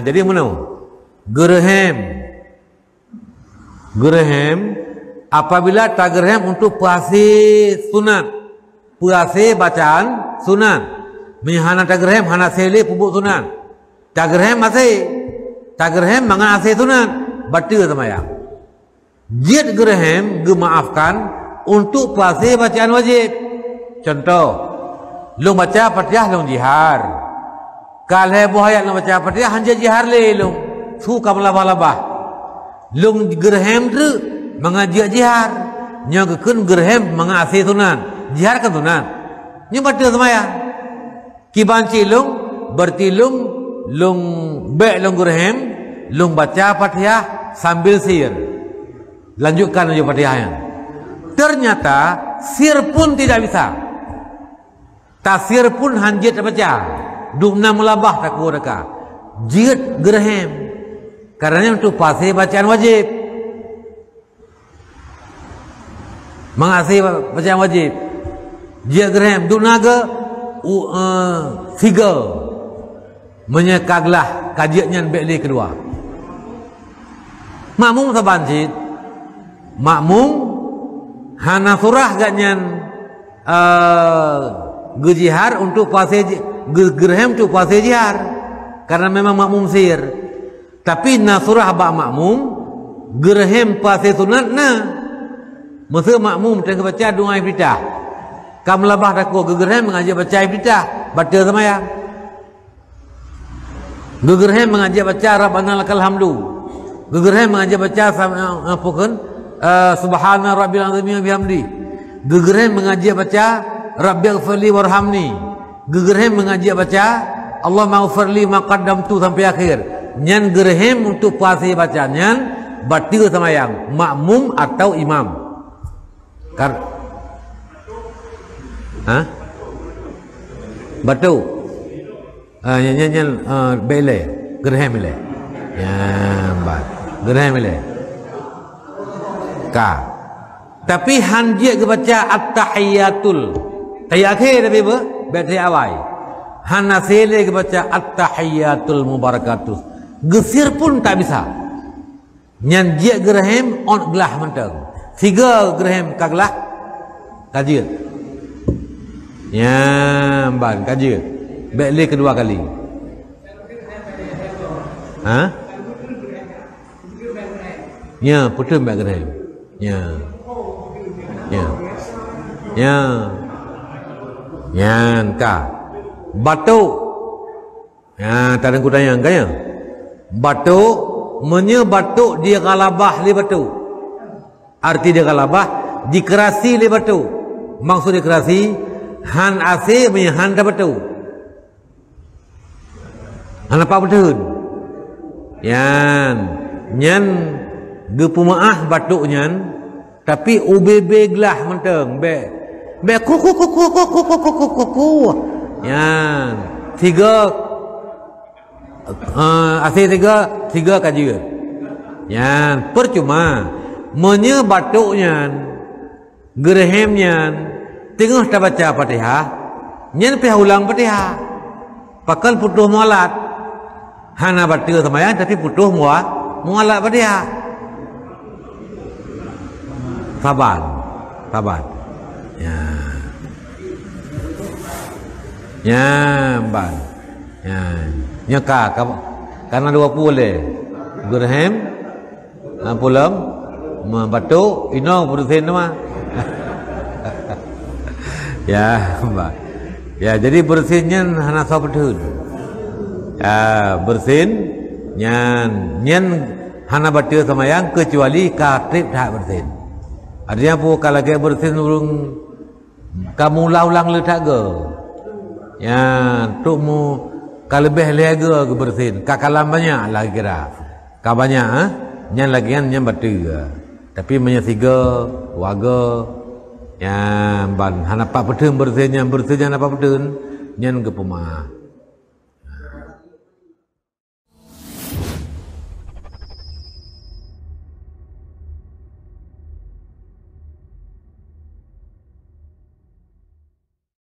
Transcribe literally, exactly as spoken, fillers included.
Jadi meunoe, geureuhem. Geureuhem, apabila tageureuhem untuk peuhase sunat, peuhase bacaan sunat. Meunyoe hana tageureuhem, hana hase lé peubuet sunat. Tageureuhem hase, tageureuhem mangat hase sunat, bateue seumayang. Jeuet geureuhem geumaafkan untuk peuhase bacaan wajéb. Contoh, lôn baca Fatihah lôn jihar. Ka lhée boh ayat lôn baca Fatihah, han jeuet jihar lé lôn. Su ka meulabah-labah. Lôn geureuhem treuk mangat jeuet jihar. Nyoe geukheun geureuhem mangat hase sunat. Jihar kan sunat. Nyoe bateue seumayang. Kiban cit lôn, berarti lôn, lôn bék lôn geureuhem, lôn baca Fatihah sambil sir. Lanjutkan laju Fatihah nyan. Ternyata sir pun tidak bisa. Tasir pun han jeuet tabaca. Dumna meulabah takue teuka. Jeuet geureuhem. Karena nyan untuk peuhase bacaan wajéb. Mangat hase bacaan wajéb. Jeuet geureuhem. Dumna geu, u, eh, sigoe. Meunyoe ka glah, ka jeuet nyan bék lé keudua. Makmum saban cit. Makmum hana surah gobnyan, eh, geujihar untuk peuhase ji-, geu-, geureuhem untuk peuhase jihar. Karena memang makmum sir. Tapi na surah bak makmum, geureuhem peuhase sunat na. Meuseu makmum teungoh baca doa iftitah. Ka meulabah takue geugeureuhem mangat jeuet baca iftitah, bateue seumayang. Geugeureuhem mangat jeuet baca Rabbana lakal hamdu. Geugeureuhem mangat jeuet baca sam-, eh, apa kheun? Eh, Subhana rabbil azimi wa bihamdi. Geugeureuhem mangat jeuet baca Rabbighfirli warhamni. Geugeureuhem mangat jeuet baca Allahummaghfirli ma qaddamtu sampai akhir. Nyan geureuhem untuk peuhase baca nyan bateue seumayang makmum atau imam. Kar-, ha? Batuk. Ah, nyan, nyan, nyan, ah, bék ilée. Geureuhem ilée. Nyan, ban. Geureuhem ilée. Ka. Tapi han jeuet geubaca at-tahiyyatul. Tahiyat akhé tapi beu, bék tahiyat awai. Hana hase lé geubaca at-tahiyyatul mubarakatuh. Geusir pun tak bisa. Nyan jeuet geureuhem ôt glah mantong. Sigoe geureuhem ka glah, ka jeuet. Nyan ban ka jeuet. Bék lé keudua kali. Ha? Nya, peuteun bék geureuhem. Nya. Nya. Nya. Nyan ka. Batuk. Ha, tadeungoe tanyong ka nyan. Batuk, meunyoe batuk dighalabah lé batuk. Arti dighalabah, dikerasi lé batuk. Maksud dikerasi, han hase meunyoe han tabatuk. Hana pat peuteun. Nyan, nyan geupeumeuáh batuk nyan, tapi ubé-bé glah mantong, bék, bék ku, ku, ku. Nyan, sigoe, eh, hase sigoe, sigoe ka jeuet. Nyan, percuma. Meunyoe batuk nyan, geureuhem nyan, teungoh tabaca Fatihah, nyan pih ulang Fatihah. Pakon putôh mualat. Hana bateue seumayang, tapi putôh mua-, mualat Fatihah. Saban. Saban. Ya. Ya, ban. Ya. Nyoe ka, ka, ka na dua puluh lé. Geureuhem, ha, pulom, ma-, batuk, inoe beureusin teuma. Ya, ba-, ya, jadi beureusin nyan hana soe peuteun. Ya, beureusin nyan, nyan hana bateue seumayang keucuali ka treb that beureusin. Artinya peue, ka lagée beureusin ureuëng Ka meuulang-ulang le that go. Nyan, trok mu ka leubeh lhée go geubeureusin. Ka kalam banyak lah kira. Ka banyak, eh? Nyan lagée nyan, nyan bateue. Tapi meunyoe sigo, dua go, nyan ban hana pat peuteun beureusin nyan, beureusin nyan hana pat peuteun, nyan geupeumeuáh.